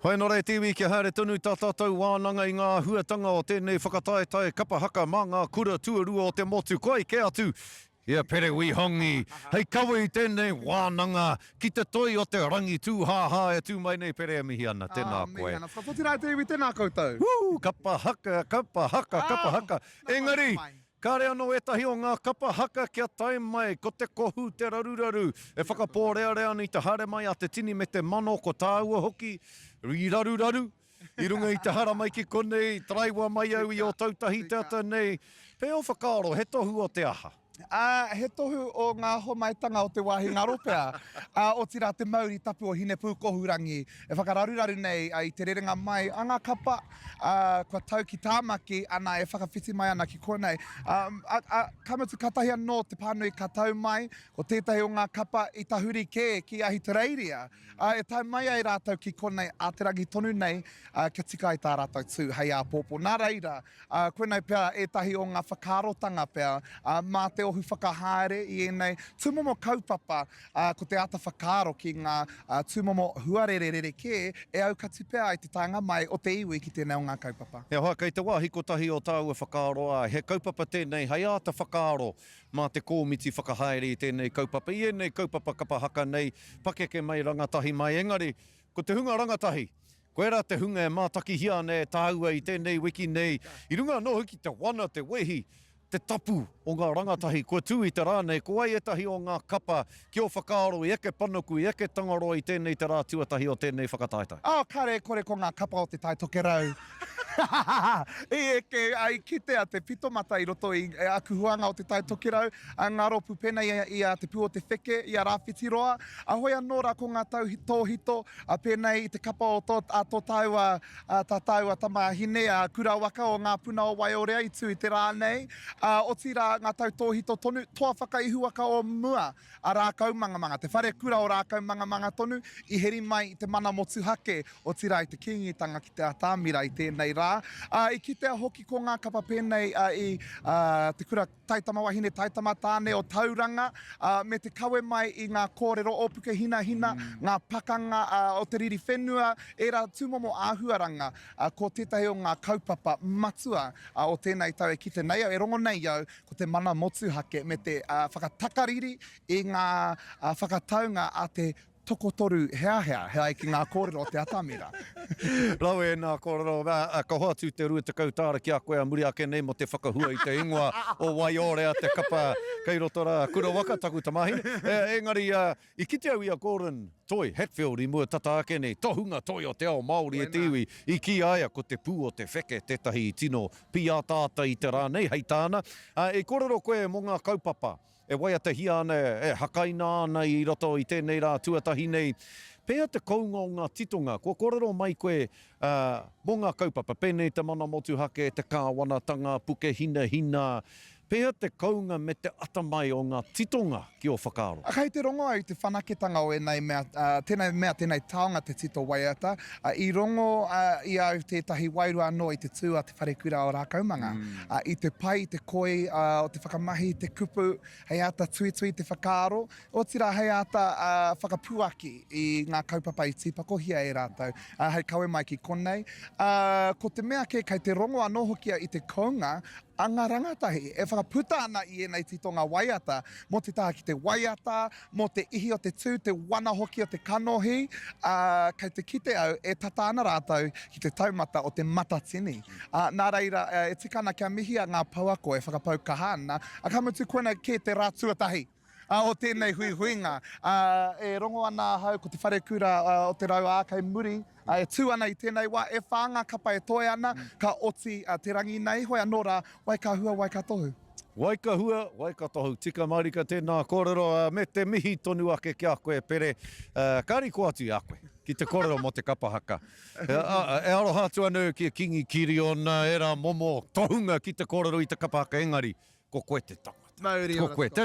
Hoi anō rā e te iwi, kia haere tonu tā tātou wānanga i ngā āhuatanga o tēnei whakataetae kapa haka mā ngā kura tuarua o te motu. Koi kē atu i a Pere Wihongi hei kawe i tēnei wānanga ki te toi o te rangi tūhāhā e tū mai nei Pere e mihi ana, tēnā koe. Mihi ana. Whakawhiti rā e te iwi, tēnā koutou. Woo! Kapa haka, kapa haka, kapa haka. Engari, Kāre anō ētahi o ngā kapa haka kia tae mai, ko te kohu, te raruraru, e whakapōrearea ana i te haere mai a te tini me te mano, ko tāua hoki i raruraru i runga i te haramai ki konei, taraiwa mai au i Ōtautahi te ata nei. Pēhea ō whakaaro, he tohu o te aha? Ā, he tohu o ngā homaitanga o te wāhi ngaro pea, ā, otirā te mauri tapu o Hinepūkohurangi e whakararuraru nei i te rerenga mai a ngā kapa, ā, kua tau ki Tāmaki, ana e whakawhiti mai ana ki konei. Ā, ā, ā, ka mutu kātahi anō te pānui ka tau mai, ko tētahi o ngā kapa i tahuri kē ki Ahitereiria, ā, e tae mai ai rātou ki konei ā te rangi tonu nei, ā, kia tika ai tā rātou tū hei āpōpō. Nā reira, ā, koinei pea ētahi o ngā whakaarotanga pea, ā, mā te ohu whakahaere i ēnei tūmomo kaupapa, ā, ko te āta whakaaro ki ngā tūmomo huarere rerekē e aukati pea ai te taenga mai o te iwi ki tēnei o ngā kaupapa. He aha, kei te wāhi kotahi o tāua whakaaro, ā, he kaupapa tēnei hei āta whakaaro mā te kōmiti whakahaere i tēnei kaupapa, i ēnei kaupapa kapa haka nei, pakeke mai, rangatahi mai, engari, ko te hunga rangatahi, koirā te hunga e mātakihia ana e tāua i tēnei wiki nei, i runga anō hoki te wana, te wehi, Te tapu o ngā rangatahi kua tū i te rā nei, ko wai ētahi o ngā kapa ki ō whakaaro i eke panuku, i eke Tangaroa i tēnei te rā tuatahi o tēnei whakataetae? Oh, kare e kore ko ngā kapa o Te Tai Tokerau i eke, i kitea te pitomata i roto i aku huanga o Te Tai Tokerau, ngā rōpū pēnei i a Te Pū o Te Wheke, i a Rāwhitiroa, hoi anō rā ko ngā tautōhito pēnei i te kapa o tō, a tō tāua Ā, tā tāua tamāhine, a Kurawaka o Ngā Puna o Waiorea i tū i te rā nei, ā, otirā ngā tautōhito tonu, toa whakaihuwaka o mua, a Rākaumangamanga, te wharekura o Rākaumangamanga tonu, i heri mai i te mana motuhake, otirā i te Kīngitanga ki te atamira i tēnei rā. Ā, i kitea hoki ko ngā kapa pēnei i te kura taitamawahine, taitamatāne o Tauranga, ā, me te kawe mai i ngā kōrero o Pukehinahina, ngā pakanga o te riri whenua, ērā tūmomo āhuaranga, ā, ko tētahi o ngā kaupapa matua o tēnei tau e kite nei au, e rongo nei au, ko te mana motuhake me te whakatakariri i ngā whakataunga a te Tokotoru heahea, he ai ki ngā kōrero o te atamira. Rawe ēnā kōrero, ka hoatu te 20 tāra ki a koe a muri ake nei mō te whakahua i te ingoa o Waiorea te kapa kei roto rā. Kura waka taku tamāhine. Engari, i kite au i a Gordon Toi Hatfield i mua tata ake nei, tohunga toi o te ao Māori e te iwi, i kī a ia ko te pū o te wheke tētahi i tino pīataata i te rā nei, hei tāna. I kōrero koe mō ngā kaupapa E waiatahia ana, e hakaina ana i roto i tēnei rā tuatahi nei. Pēhea te kounga o ngā titonga? Kua kōrero mai koe mō ngā kaupapa, pēnei te mana motuhake, te kāwanatanga, Pukehinahina. Pēhea te kounga me te atamai o ngā titonga ki ō whakaaro? Kei te rongo au i te whanaketanga o ēnei mea, tēnei mea, tēnei taonga te tito waiata. I rongo i a au tētahi wairua anō i te tū a Te Wharekura o Rākaumanga. I te pai, i te koi o te whakamahi i te kupu hei āta tuitui i te whakaaro, otirā hei āta whakapuaki i ngā kaupapa i tīpakohia e rātou hei kawe mai ki konei. Ko te mea kē kei te rongo anō hoki au i te kounga a ngā rangatahi e whakaputa ana i ēnei titonga waiata mō te taha ki te waiata, mō te ihi o te tū, te wana hoki o te kanohi, ā, kei te kite au e tata ana rātou ki te taumata o te matatini. Ā, nā reira, e tika ana kia mihia ngā pouako e whakapau kaha ana, ā, ka mutu koinei kē te rā tuatahi o tēnei huihuinga. Ā, e rongo ana ahau ko te wharekura o Te Rau Ā kei muri, ā, e tū ana i tēnei wā, e whā ngā kapa e toe ana, ka oti te rangi nei, hoi anō rā, wai ka hua, wai ka tohu. Wai ka hua, wai ka tohu. Tika marika tēnā kōrero, me te mihi tonu ake ki a koe Pere. Ka riko atu i a koe ki te kōrero mō te kapa haka. E aroha atu ana au ki a Kingi Kiriona, ērā momo tohunga ki te kōrero i te kapa haka, engari ko koe te tangata. Mauri ora te kōrero.